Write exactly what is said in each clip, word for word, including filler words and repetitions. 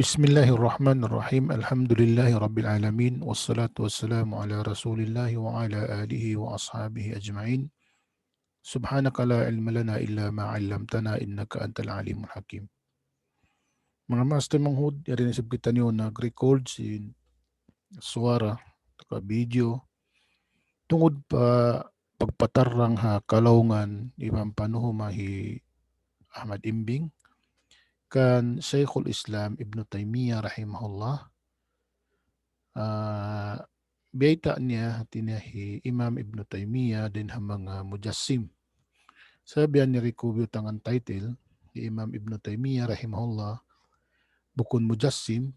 بسم الله الرحمن الرحيم. الحمد لله رب العالمين. والصلاة والسلام على رسول الله وعلى آله وأصحابه أجمعين. سبحانك لا علم لنا إلا ما علمتنا إنك أنت العليم الحكيم. Manga maas taymanghud, yari na isab kitaniyu nag-record sin suwara, atawa video, tungud pa pagpatarrang ha kalaungan iban panuhuma hi Ahmad Imbing, kan Shaykhul Islam Ibnu Taymiyyah rahimahullah, ah, biyayta' niya, hati niya hi Imam Ibnu Taymiyyah dayn ha manga mujassim. Sabab yan yari ku biyutangan title, hi Imam Ibnu Taymiyyah rahimahullah, bukun mujassim,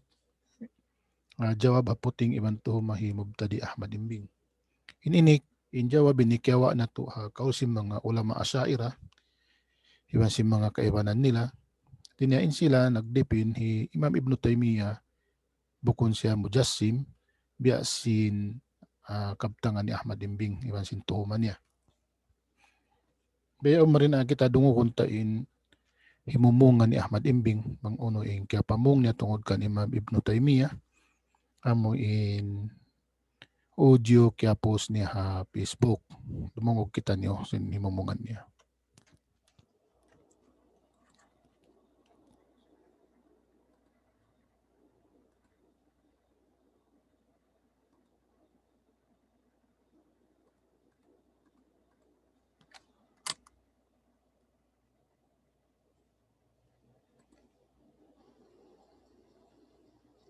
ah, jawab ha puting iban tuhuma hi Mubtadi' Ahmad Imbing. In ini, in jawab ini kiyawa' natu' ha kaul sin manga ulama Asha'irah, iban sin manga kaibanan nila. Hati niya in sila nagdipin hi Imam Ibnu Taymiyyah, bukun siya mujassim, biya' sin, ah, kabtangan ni Ahmad Imbing, iban sin tuhuma niya. Biya' umari na kita dungugun ta in himumungan ni Ahmad Imbing, bang unu in kiyapamung niya tungud kan Imam Ibnu Taymiyyah, amu in audio kiyapost niya ha Facebook. Dumungug kitaniyu sin himumungan niya.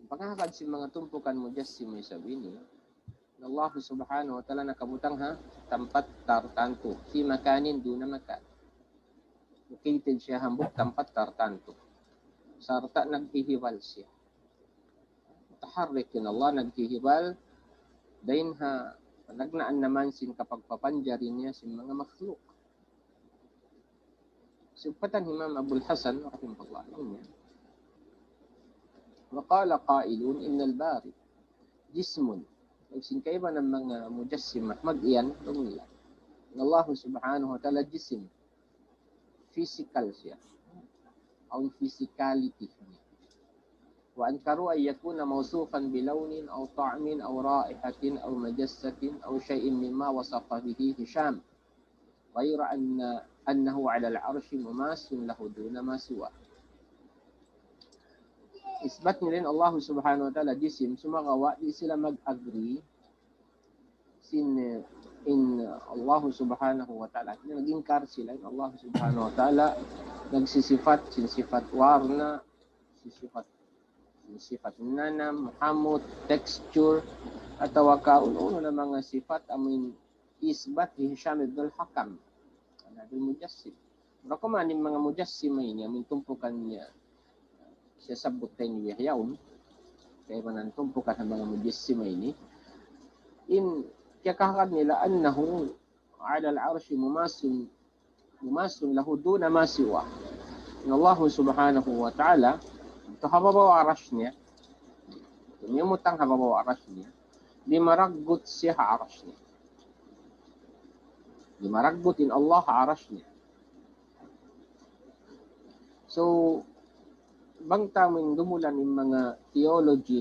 Pangahagad sin manga tumpukan mujassima isab ini, in Allah Subhanahu wa Ta'ala nakabutang ha tampat tartantu, في مكان دون مكان. Located siya hambuuk tampat tartantu. Sarta' naghihibal siya. Mutaharrik in Allah, naghihibal dayn ha panagnaan naman sin kapagpapanjari niya sin manga makhluk. Sugpatan Imam Abul Hasan rahimahullah, laung niya, وقال قائلون إن الباري جسم. Laung sin kaibanan manga mujassimah, mag-iyan, laung nila, in Allah Subhanahu wa Ta'ala jisim, physical siya, awn physicality niya. وأنكروا أن يكون موصوفا بلون أو طعم أو رائحة أو مجسة أو شيء مما وصف به هشام، غير أن، أنه على العرش مماس له دون ما سواه. Isbat nila in Allah Subhanahu wa Ta'ala jisim, sumagawa' di' sila mag-agree sin, eh, in Allah Subhanahu wa Ta'ala. Nag-ingkar sila in Allah Subhanahu wa Ta'ala nagsisifat sin sifat warna, sin sifat, sin sifat nanam, hamut, texture, atawa ka unu-unu na manga sifat amu in isbat hi Hisham ibn al-Hakam. Kana bil mujassim. Mura kuman in manga mujassim ini, amu in tumpukan niya, siyasabbut taniyu yaun, kaibanan tumpukan ha manga mujassim ini, in kiyakahagad nila أنه على العرش مماس، مماس له دون ما سواه. In Allah Subhanahu wa Ta'ala, ha babaw arash niya, miyumutang ha babaw arash niya, di' maraggut siya ha arash niya. Di' maraggut in Allah ha arash niya. So, bang ta amu in dumulan in manga theology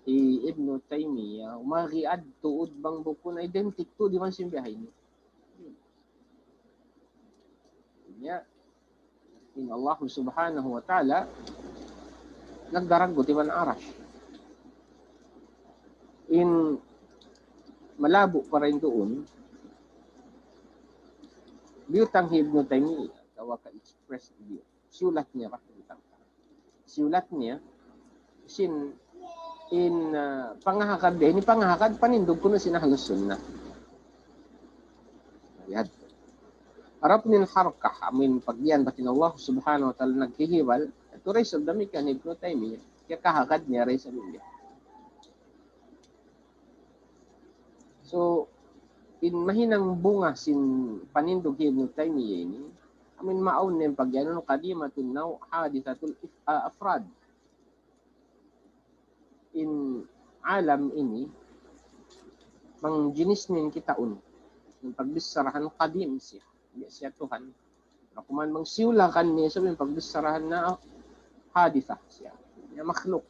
hi Ibnu Taymiyyah, umagiad tuud bang bukun identical tuud iban sin biya' ha ini. Niya, in Allah Subhanahu wa Ta'ala nagdaraggut iban arash. In malabo' pa dayn duun, biyutang hi Ibnu Taymiyyah, atawa ka express view. Siyulat niya ba? Biyutang. Siyulat niya, sin in, ah, pangahagad, ini pangahagad panindug kunu' sin Ahlus Sunnah. Yan. Harap nin harkah, amu in pag-iyan bat in Allah Subhanahu wa Ta'ala naghihibal, atu ray isab damikkiyan Ibnu Taymiyyah, kiyakahagad niya ray isab in biya'. So, in mahinang bunga sin panindug hi Ibnu Taymiyyah ini, amu in maawn niya in pag-iyanun قديمة النوع حادثة الإف-، ah, الأفراد. In alam ini, bang jinis niya in kitaun, in pagbicharahan qadim siya, di' siya Tuhan. Aku man bang siyulakan niya isab in pagbicharahan na hadithah siya. Ya makhluk.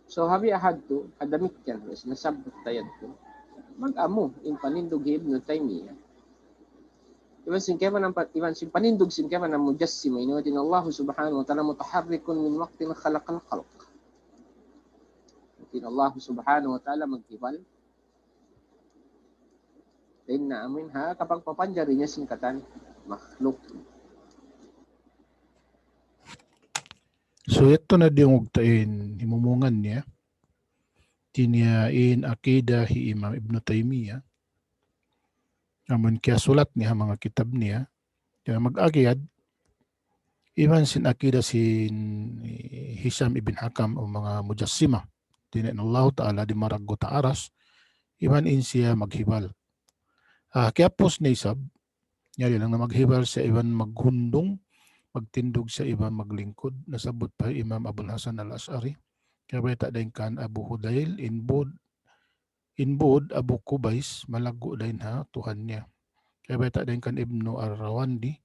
So, ha biya' hadtu, ha damikkiyan, nasabbut ta yadtu. Mag-amu, in panindug hi Ibn Taymiyyah. Iban sin kaibanan pa-, iban sin panindug sin kaibanan mujassima, in Allah subhanahu wa ta'ala mutaharrikun min waqtin khalaqal khalq. In Allah subhanahu wa ta'ala maghibal. Dayn na amuin ha, kapagpapanjari niya sin katan makhluk. So, yadtu na diyungug ta in himumungan niya. Hati niya in akida hi Imam Ibn Taymiyyah. Amun kiyasulat niya ha manga kitab niya. Kaya mag-agad, iban sin akida sin Hisham ibn Hakam o manga mujassima. Hati niya in Allah Ta'ala di' maraggut ha aras, iban in siya maghibal. Ah, kiyapus niya isab, yari lang na maghibal siya iban maghundung, magtindug siya iban maglingkud, nasabbut pa Imam Abul Hasan Al-Ash'ari. Kaya bayta' dayn kan Abu Hudayl, in bud, in bud Abu Kubays, malaggu' dayn ha Tuhan niya. Kaya bayta' dayn kan Ibnu Ar-Rawandi,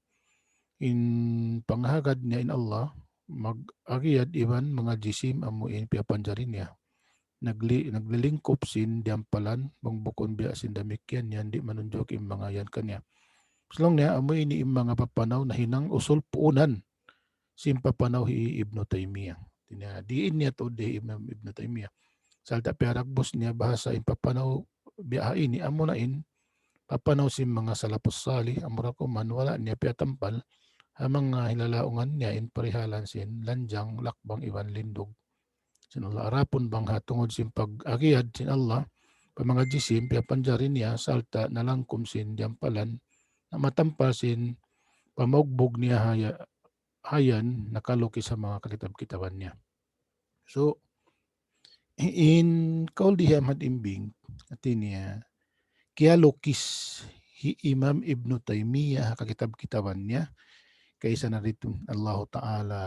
in panghagad niya in Allah, mag-agad iban manga jisim amu in piyapanjari niya. Nagli-, naglilingkup sin diyampalan, bang bukun biya' sin damikkiyan yan, di' manunjuk in manga yan kaniya. Laung niya, amu ini in manga papanaw nahinang usul puunan sin papanaw hi Ibnu Taymiyyah. Hati niya, diin niya tuud hi Imam Ibnu Taymiyyah. Sarta' piyaragbus niya bahasa in papanaw biya' ha ini, amu na in papanaw sin manga salafus salih, amura kuman wala' niya piyatampal, ha manga hilalaungan niya in parihalan sin lanjang, lakbang iban lindug sin Allah. Adapun bang ha tungud sin pag-agad sin Allah pa manga jisim, piyapanjari niya, sarta' nalangkum sin diyampalan, na matampal sin pamaugbug niya ha ya-, ha yan, nakalukis ha manga kakitab-kitaban niya. So, in kaul di hi Ahmad Imbing, hati niya, kiyalukis hi Imam Ibnu Taymiyyah ha kakitab-kitaban niya, kaysa na ditu Allah Ta'ala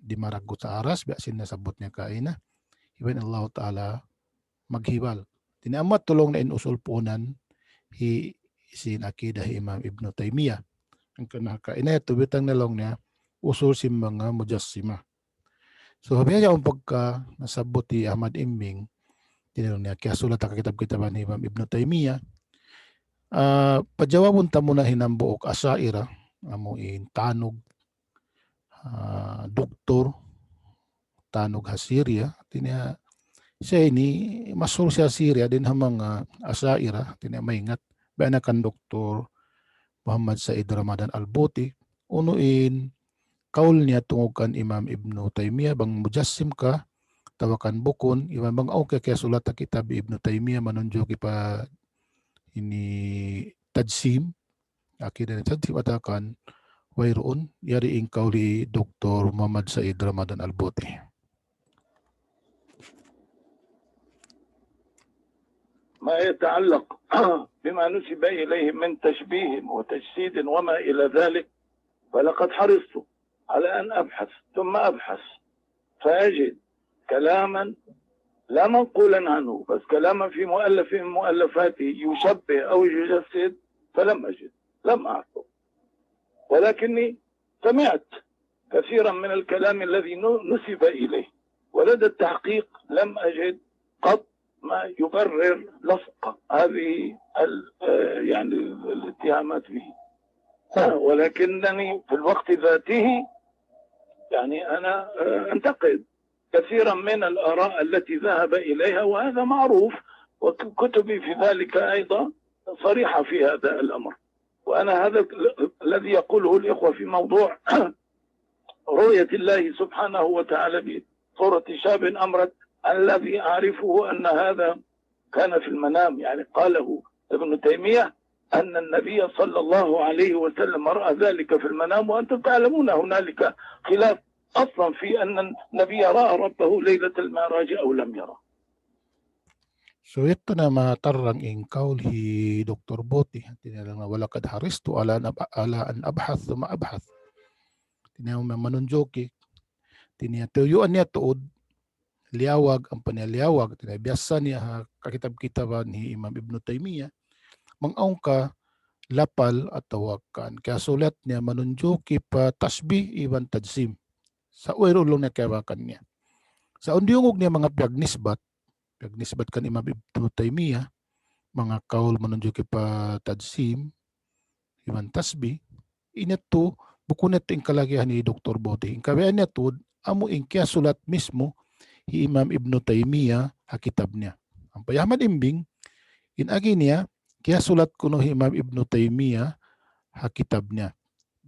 di' maraggut ha aras, biya' sin nasabbut niya kaina, iban Allah Ta'ala maghibal. Hati niya amu tuud na in usul puunan hi sin akida hi Imam Ibnu Taymiyyah. Hangkan na kaina yadtu biyutang na laung niya usul sin manga mujassima. So, biya' yaun pagka nasabbut hi Ahmad Imbing, hati niya laung niya kiyasulat ha kitab-kitaban hi Imam Ibnu Taymiyyah. Ah, pajawabun ta muna in hambuuk Asha'ira, amu in tanug, ah, doktor, tanug ha Syria, hati niya, siya ini, mashhur siya Syria, dayn ha manga Asha'ira, hati niya maingat, biya' na kan Doktor Muhammad Said Ramadan Al-Buti, unu in kaul niya tungud kan Imam Ibnu Taymiyyah, bang mujassim ka, atawa kan bukun, iban bang awn ka kiyasulat ha kitab Ibnu Taymiyyah, manunjuki pa ini tajsim, akida niya tajsim atawa kan wayruun, yari in kaul hi Doktor Muhammad Said Ramadan Al-Buti. ما يتعلق بما نسب إليه من تشبيه وتجسيد وما إلى ذلك، فلقد حرصت على أن أبحث ثم أبحث فأجد كلاما لا منقولا عنه، بس كلاما في مؤلف من مؤلفاته يشبه أو يجسد، فلم أجد، لم أعثر. ولكني سمعت كثيرا من الكلام الذي ن-، نسب إليه، ولدى التحقيق لم أجد قط ما يبرر لصق هذه ال-، آه، يعني الاتهامات به. ولكنني في الوقت ذاته، يعني، أنا، آه، أنتقد كثيرا من الآراء التي ذهب إليها، وهذا معروف، وكتبي في ذلك أيضا صريحة في هذا الأمر. وأنا هذا ال-، الذي يقوله الإخوة في موضوع رؤية الله سبحانه وتعالى بصورة شاب أمرد، الذي أعرفه أن هذا كان في المنام، يعني، قاله ابن تيمية أن النبي صلى الله عليه وسلم رأى ذلك في المنام، وأنتم تعلمون هنالك خلاف أصلا في أن النبي رأى ربه ليلة المعراج أو لم يره. So, yadtu na matarrang in kaul hi Doktor Buti. Hati niya laung niya, ولقد حرصت على أن أب-، على أن أبحث ثم أبحث. Hati niya manunjuki. Hati niya tuyuan niya tuud liyawag, ampa niya liyawag, hati niya biyasa niya ha kakitab-kitaban hi Imam Ibnu Taymiyyah. Bang awn ka lapal atawa kan kiyasulat niya manunjuki pa tashbih iban tajsim. Sa' wayruun laung niya kiyabakan niya. Sa' awn diyungug niya manga piyagnisbat, piyagnisbat kan Imam Ibnu Taymiyyah, manga kaul manunjuki pa tajsim iban tashbih, ini yadtu, bukun yadtu in kalagihan hi Doktor Buti. In kabayaan niya tuud, amu in kiyasulat mismu hi Imam Ibnu Taymiyyah ha kitab niya. Ampa hi Ahmad Imbing, in agi niya, kiyasulat kunu' hi Imam Ibnu Taymiyyah ha kitab niya.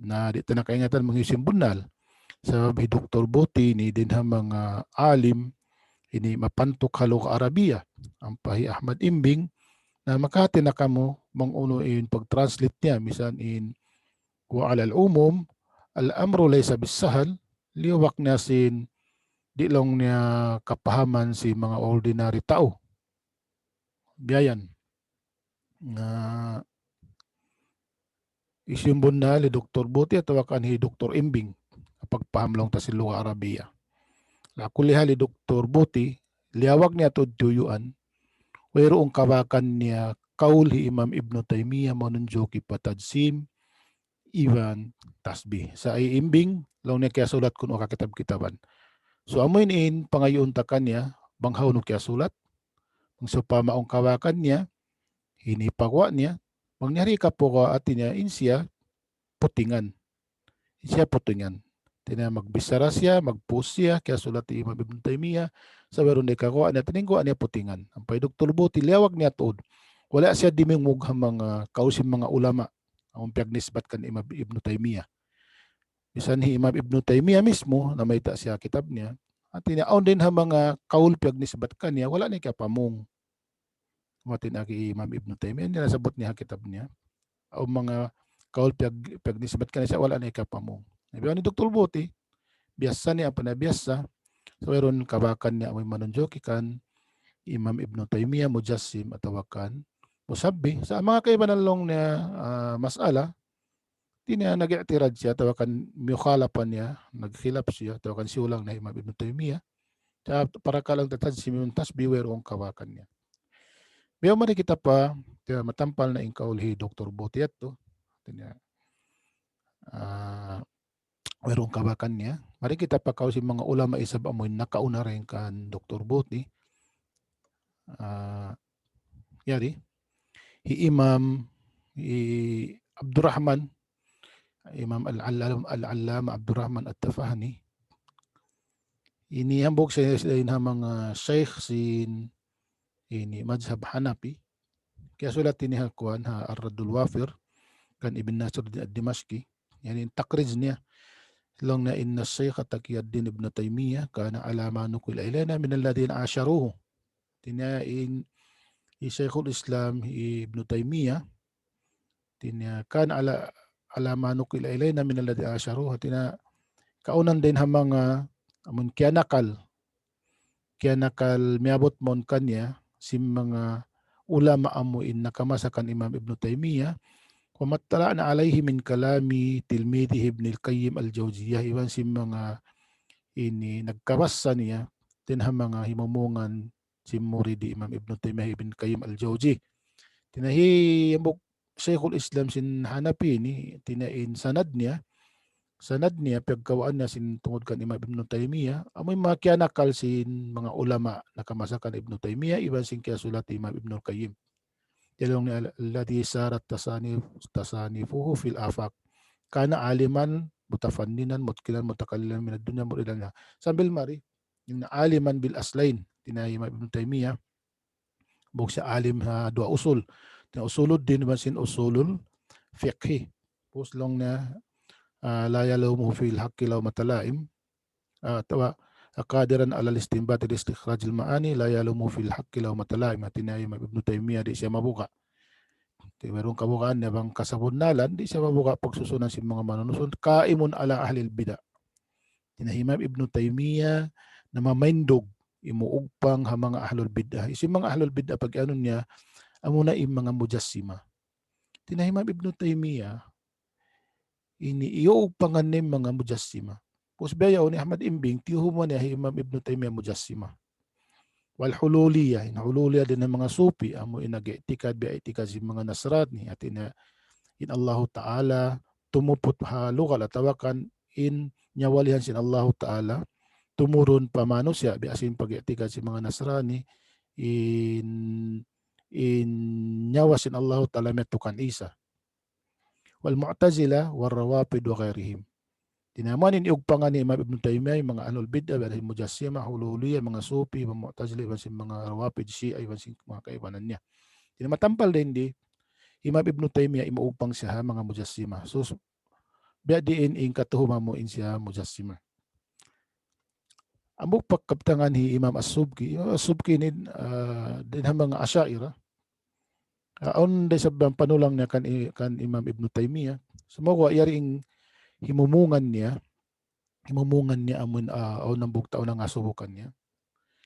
Na di' ta na kaingatan mangisi in bunnal. Sabab hi Doktor Buti ini dayn ha manga alim ini mapantuk ha lugha Arabiya. Ampa hi Ahmad Imbing, na makahati na kamu bang unu in pag-translate niya, misan in وعلى العموم الأمر ليس بالسهل, liyawak niya sin di' laung niya kapahaman sin manga ordinary tau. Biya' yan. Na hisiyu in bunnal, hi Doktor Buti atawa kan hi Doktor Imbing, pagpaham laung ta sin lugha Arabiya. Ala kulli hal, hi Doktor Buti, liyawak niya tuud tuyuan, wayruun kabakan niya kaul hi Imam Ibnu Taymiyyah manunjuki pa tajsim iban tashbih. Sa' hi Imbing, laung niya kiyasulat kunu' ha kitab-kitaban. So, amu ini in pangayuun ta kaniya, bang hawnu kiyasulat, bang sawpama awn kabakan niya, ini paguwa' niya, bang niya di' kapaguwa', hati niya in siya putingan. In siya putingan. Hati niya magbichara siya, mag-post siya, kiyasulat hi Imam Ibnu Taymiyyah, sa' wayruun da kaguwa' niya, hati niya in guwa' niya putingan. Ampa hi Doktor Buti, liyawak niya tuud. Wala' siya dimungug ha manga kaul sin manga ulama, amun piyagnisbat kan Imam Ibnu Taymiyyah. Misan hi Imam Ibnu Taymiyyah mismu, namayta' siya ha kitab niya. Hati niya, awn dayn ha manga kaul piyagnisbat kaniya, wala' niya kiyapamung. Amu in agi hi Imam Ibnu Taymiyyah, ini nasabbut niya ha kitab niya. Awn manga kaul piyag-, piyagnisbat kaniya sa' wala' niya kiyapamung. Na biya' ni Doktor Buti, biyasa niya ampa na biyasa, sa' wayruun kabakan niya amu in manunjuki kan Imam Ibnu Taymiyyah mujassim atawa kan mushabbih. Sa' manga kaibanan laung niya, ah, mas'ala, hati niya nag-i'tirad siya, atawa kan mukhalafa niya, nagkhilaf siya, atawa kan siyulang na Imam Ibnu Taymiyyah. Sa' parakala' tajsim iban tashbih wayruun kabakan niya. Biya' mari kita pa, tiya matampal na in kaul hi Doktor Buti yadtu. Hati niya, ah, wayruun kabakan niya. Mari kita pa kaul sin manga ulama isab amu in nakauna dayn kan Doktor Buti. Ah, yari. Hi Imam, hi Abdurrahman, Imam Al-Allam-, Al-Allama Abdurrahman At-Tafahani. Ini hambuuk sa-, sa-, in ha manga shaykh sin ini madhhab Hanafi. Kiyasulat ini ha kuwan, ha Ar-Raddul Wafir, kan Ibn Nasiruddin Ad-Dimashqi. Yan in takrij niya. Laung niya إن الشيخ تقي الدين ابن تيمية كان على ما نقل إلينا من الذين عاشروه. Hati niya in, hi Shaykhul Islam Ibnu Taymiyyah, hati niya كان على، على ما نقل إلينا من الذين عاشروه. Hati niya kaunan dayn ha manga amun kiyanakal, kiyanakal miyabut mawn kaniya sin manga ulama amu in nakamasa kan Imam Ibnu Taymiyyah, وما اطلعنا عليه من كلام تلميذه ابن القيم الجوزية, iban sin manga ini nagkabasa niya dayn ha manga himumungan sin murid hi Imam Ibnu Taymiyyah, Ibn Qayyim Al-Jawzi. Hati niya hi hambuuk Shaykhul Islam sin Hanafi ini, hati niya in sanad niya, sanad niya, piyagkawaan niya sin tungud kan Imam Ibnu Taymiyyah, amu in manga kiyanakal sin manga ulama nakamasa kan Ibnu Taymiyyah, iban sin kiyasulat Imam Ibnul Qayyim. Laung niya, الذي سارت تصانيف-، تصانيفه في الآفاق. كان عالما متفننا متقنا متقللا من الدنيا مريدا لها. Sambil mari, in عالما بالأصلين, hati niya hi Imam Ibnu Taymiyyah, bukun siya alim ha duwa usul. Hati niya usuluddin iban sin usulul fiqhi. Pus laung niya, ah, لا يلومه في الحق لومة لائم. Ah, atawa, قادرا على الاستنباط لاستخراج المعاني لا يلومه في الحق لومة لائم. Hati niya hi Imam Ibnu Taymiyyah di' siya mabuga'. Hati niya wayruun kabugaan niya bang kasabunnalan, di' siya mabuga' pagsusunan sin manga manunusun. قائم على أهل البدع. Hati niya hi Imam Ibnu Taymiyyah namamaindug, imuugpang ha manga ahlul bid'ah. Hisiyu in manga ahlul bid'ah pag-anu niya, amuna in manga mujassima. Hati niya hi Imam Ibnu Taymiyyah, ini iyuugpangan niya in manga mujassima. Pus biya' yaun hi Ahmad Imbing, tiyuhuman niya hi Imam Ibnu Taymiyyah mujassima. Wal hululiyah, in hululiyah dayn ha manga sufi, amu in nag-i'tikad, biya' i'tikad sin manga Nasrani, hati niya in Allahu Ta'ala tumuput ha lugal atawa kan in nyawalihan sin Allahu Ta'ala tumurun pa manusiya', biya' sin pag-i'tikad sin manga Nasrani, in, in nyawa sin Allahu Ta'ala miyadtu kan Isa. Wal Mu'tazila, wal Rawafid, wa ghayrihim. Di' na man in iugpangan hi Imam Ibn Taymiyyah, manga ahlul bid'ah, biya' sin Mujassima, Hululiyya, manga Sufi, manga Mu'tazila, iban sin manga Rawafid, Shia, iban sin manga kaibanan niya. Di' na matampal dayn di, Imam Ibn Taymiyyah imaugpang siya ha manga Mujassima. So, so, biya' diin in katuhuma mu in siya Mujassima. Amu pa kabtangan hi Imam As-Subki. Imam As-Subki ini, ah, dayn ha manga Asha'ira. Ah, awn da isab panulang niya kan i-, kan Imam Ibn Taymiyyah. Sumagawa' yari in himumungan niya, himumungan niya amun, ah, awn hambuuk tau nangasubu kaniya.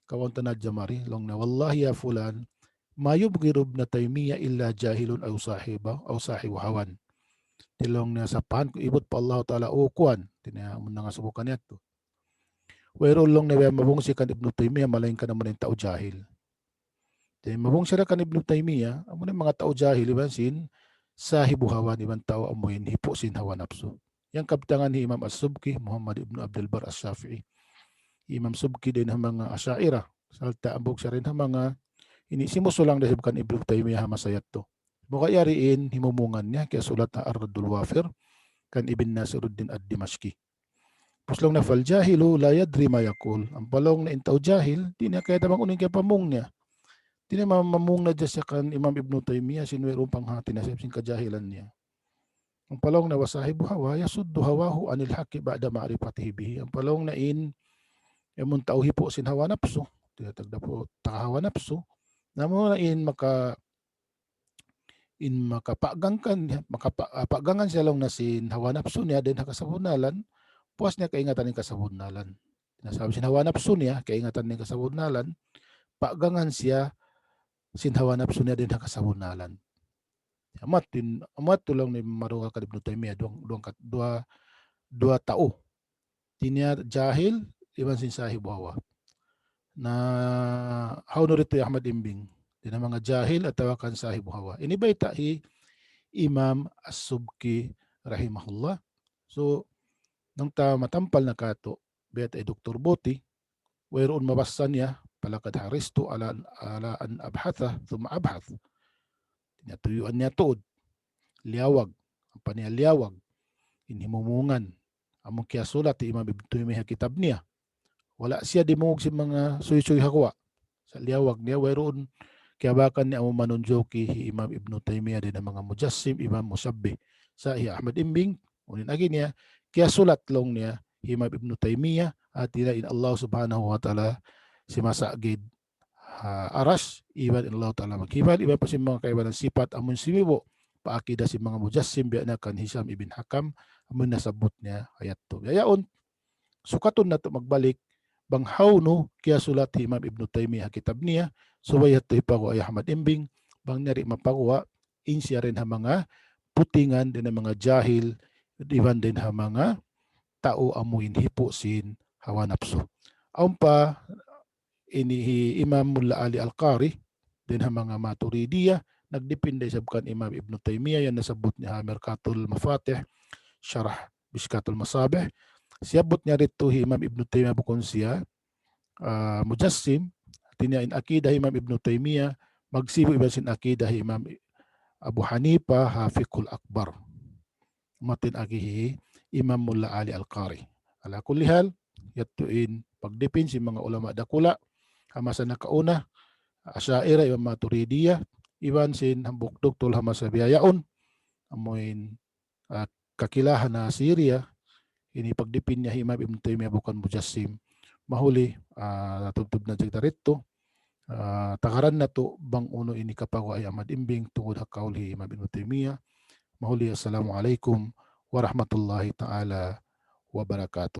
Kawaun tanad jamari, laung niya, "Wallahi ya fulan, ma yubghidu Ibn Taymiyyah illa jahilun aw sahiba, aw sahibu hawan." Di' laung niya sapahan ku ibut pa Allah Ta'ala, "O kuwan," di' niya amun nangasubu kaniya tu. Wayruun laung niya mabungsi kan Ibn Taymiyyah, malaingkan amun in tau jahil. Di' mabungsi da kan Ibn Taymiyyah, amun in manga tau jahil iban sin sahibu hawan, iban tau amun hipu' sin hawa napsu. Yan kabtangan hi Imam As-Subki, Muhammad ibn Abdul Barr As-Shafi'i. Imam Subki dayn ha manga Asha'ira. Sarta' hambuuk siya dayn ha manga ini simusulang da isab kan Ibn Taymiyyah ha masa yadtu. Sumagawa' yari in himumungan niya, kiyasulat ha Ar-Raddul Wafir, kan Ibn Nasiruddin Ad-Dimashqi. Pus laung niya, "Fal jahilu la yadri ma yaqul." Ampa laung niya in tau jahil, di' niya kayta' bang unu in kiyapamung niya. Di' niya ma-, mamung na siya kan Imam Ibn Taymiyyah, sin wayruun panghati niya sin kajahilan niya. Ampa laung niya, "Wa sahibu hawa yasuddu hawahu anil haqqi ba'da ma'rifatihi bihi." Ampa laung niya in, amun tau hipu' sin hawa napsu, di' niya tagdapu' ta hawa napsu. Na amuna in maka-, in makapagangkan, makapa-, ah, pagangan siya laung niya sin hawa napsu niya dayn ha kasabunnalan, puas niya kaingatan in kasabunnalan. Na sabab sin hawa napsu niya, kaingatan in kasabunnalan, pagangan siya sin hawa napsu niya dayn ha kasabunnalan. Amu yadtu in, amu yadtu laung niya marugal kan Ibn Taymiyyah, duwang, duwang kat-, duwa, duwa tau. Di' niya jahil, iban sin sahibu hawa. Na, hawnu ditu hi Ahmad Imbing. Di' na manga jahil atawa kan sahibu hawa. Ini bayta' hi Imam As-Subki rahimahullah. So, nang ta matampal na katu', bayta' hi Doktor Buti, wayruun mabassa niya, "Falaqad haristu ala, ala an abhatha, thumma abhath." Di' niya tuyuan niya tuud. Liyawag. Ampa niya liyawag. In himumungan. Amun kiyasulat hi Imam Ibn Taymiyyah ha kitab niya. Wala' siya dimungug sin manga suysuy ha guwa'. Sa' liyawag niya, wayruun kiyabakan niya amun manunjuki hi Imam Ibn Taymiyyah dayn ha manga mujassim, iban mushabbih. Sa' hi Ahmad Imbing, unu in agi niya, kiyasulat laung niya hi Imam Ibn Taymiyyah, hāti niya in Allah Subhanahu wa Ta'ala simasa' gid ha Arash, iban in Allah Ta'ala maghibal, iban pa sin manga kaibanan sipat amun simibu' pa akida sin manga mujassim, biya' na kan Hisham ibn Hakam, amun nasabbut niya ha yadtu. Biya' yaun, sukatun natu' magbalik, bang hawnu kiyasulat hi Imam Ibn Taymiyyah ha kitab niya, subay yadtu hipaguwa' hi Ahmad Imbing, bang niya di' mapaguwa', in siya dayn ha manga putingan, dayn ha manga jahil, iban dayn ha manga tau amu in hipu' sin hawa napsu. Awn pa ini hi Imam Mulla Ali Al-Qari, dayn ha manga Maturidiyah, nagdipinda isab kan Imam Ibn Taymiyyah, yan nasabbut niya ha Mirqatul Mafatih, Sharh Mishkatul Masabih. Siyabbut niya ditu hi Imam Ibn Taymiyyah bukun siya, ah, mujassim, hāti niya in akida hi Imam Ibn Taymiyyah, magsibu' iban sin akida hi Imam Abu Hanifa ha Fiqhul Akbar. Amu yadtu in agi hi Imam Mulla Ali Al-Qari. Ala kulli hal, yadtu in pagdipin sin manga ulama dakula', ha masa nakauna, Asha'ira iban Maturidiyah, iban sin hambuuk duktul ha masa bihaun, amu in, ah, kakilahan ha Syria, ini pagdipin niya hi Imam Ibn Taymiyyah bukun mujassim. Mahuli, ah, tubtub na jagda ditu, ah, tagaran natu' bang unu in kapaguwa' hi Ahmad Imbing tungud ha kaul hi Imam Ibn Taymiyyah. Mahuli, assalamu alaykum warahmatullahi ta'ala wabarakatuh.